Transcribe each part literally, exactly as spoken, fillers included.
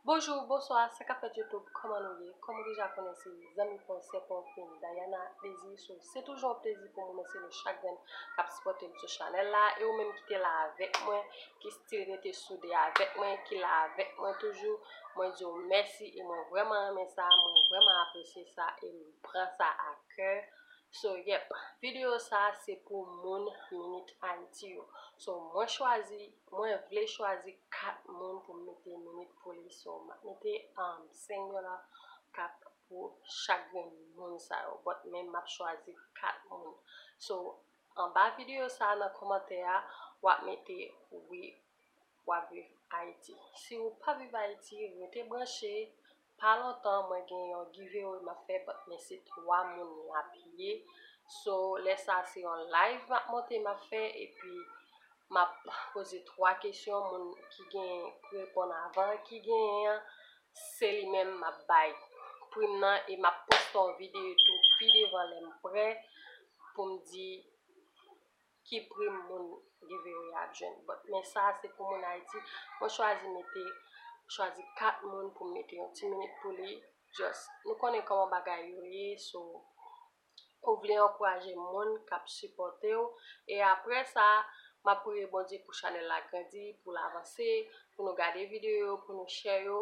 Bonjou, bonswa, sa k ap fèt YouTube, kòman nou ye? Kòm ou deja konnen, se zanmi pa w, sè pa w, Queen Diana Désir. So, se toujou yon plezi pou m remèsye nou chak grenn k ap sipòte m sou chanèl la, e ou menm ki te la avèk mwen, ki still rete soude avèk mwen, ki la avèk mwen toujou, mwen di w mèsi e mwen vrèman renmen sa, mwen vrèman apresye sa e m pran sa a kè. So, yep, videyo sa a se pou moun Minit Ayiti yo. So, mwen chwazi, mwen vle chwazi kat moun pou m mete minit pou li. So, m ap mete, um, senk dola kat pou chak grenn moun sa yo. But men m ap chwazi kat moun. So, anba videyo sa a, nan kòmantè a, w ap mete wi, w ap viv Ayiti. Si w pa viv Ayiti, rete branche. Pa lontan, mwen gen yon giveaway m ap fè, but men se twa moun l ap ye. So, lè sa a, se yon live m ap monte, m ap fè, epi m ap poze twa kesyon, moun ki gen pou reponn avan ki genyen an, se li menm m ap bay prim nan, e m ap poste yon videyo tou pi devan lè m prè pou m di ki prim moun giveaway ap jwenn. But, men sa a se pou moun Ayiti. Mwen chwazi mete, chwazi kat moun pou m mete yon ti minit pou li. Just, nou konnen kòman bagay yo ye, so, ou vle ankouraje moun k ap sipòte w. E apre sa, m ap priye Bondye pou chanèl la grandi, pou l avanse, pou nou gade videyo yo, pou nou share yo.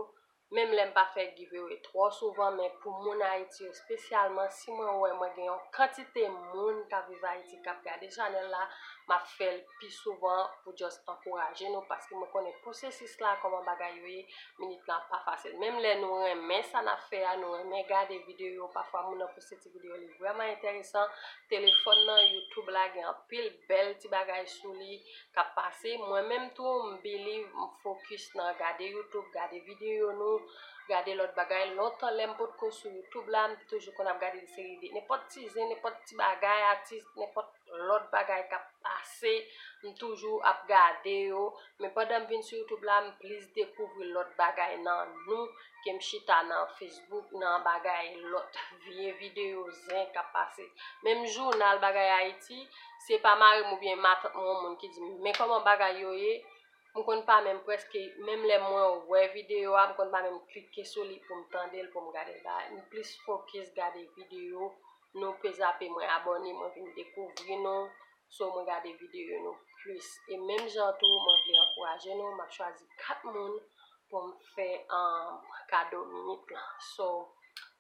Menm lè m pa fè giveaway twò souvan, men pou moun Ayiti yo espesyalman, si mwen wè mwen gen yon kantite moun k ap viv Ayiti k ap gade chanèl la, m ap fè l pi souvan pou just ankouraje nou, paske mwen konnen pwosesis la, kòman bagay yo ye, minit la pa fasil. Menm lè nou renmen sa n ap fè a, nou renmen gade videyo yo, pafwa moun nan poste ti videyo, li vrèman enteresan. Telefòn nan, YouTube la, gen anpil bèl ti bagay sou li k ap pase. Mwen menm tou, m believe, m focus nan gade YouTube, gade videyo nou, gade lòt bagay. Lontan, lè m potko sou YouTube la, m te toujou konn ap gade de seri de nenpòt ti zen, nenpòt ti bagay, atis, nenpòt lòt bagay k ap pase, m toujou ap gade yo. Men pandan m vin sou YouTube la, m plis dekouvri lòt bagay nan nou ke m chita nan Facebook, nan bagay lòt vye videyo zen k ap pase. Menm jounal bagay Ayiti, se pa mari m oubyen matant mwen, yon moun ki di m, men kòman bagay yo ye, m konn pa menm prèske, menm lè mwen wè videyo a, m konn pa menm klike sou li pou m tande l, pou m gade l. Ba, m plis focus gade videyo nou, pe zape mwen, abòne, mwen vin dekouvri nou. So, mwen gade videyo nou plis. E menm jan tou, mwen vle ankouraje nou, m ap chwazi kat moun pou m fè, um, kado minit lan. So,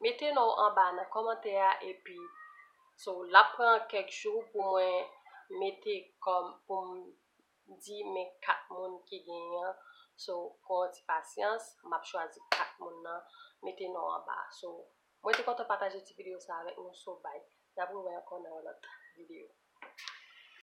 mete non w anba nan kòmantè a, epi, so, l ap pran kèk jou pou mwen mete kòm, pou m di men kat moun ki genyen an. So, pran yon ti pasyans, m ap chwazi kat moun nan, mete non w anba. So, mwen te kontan pataje ti videyo sa avèk nou, so, bye. N ap rewè ankò nan yon lòt videyo.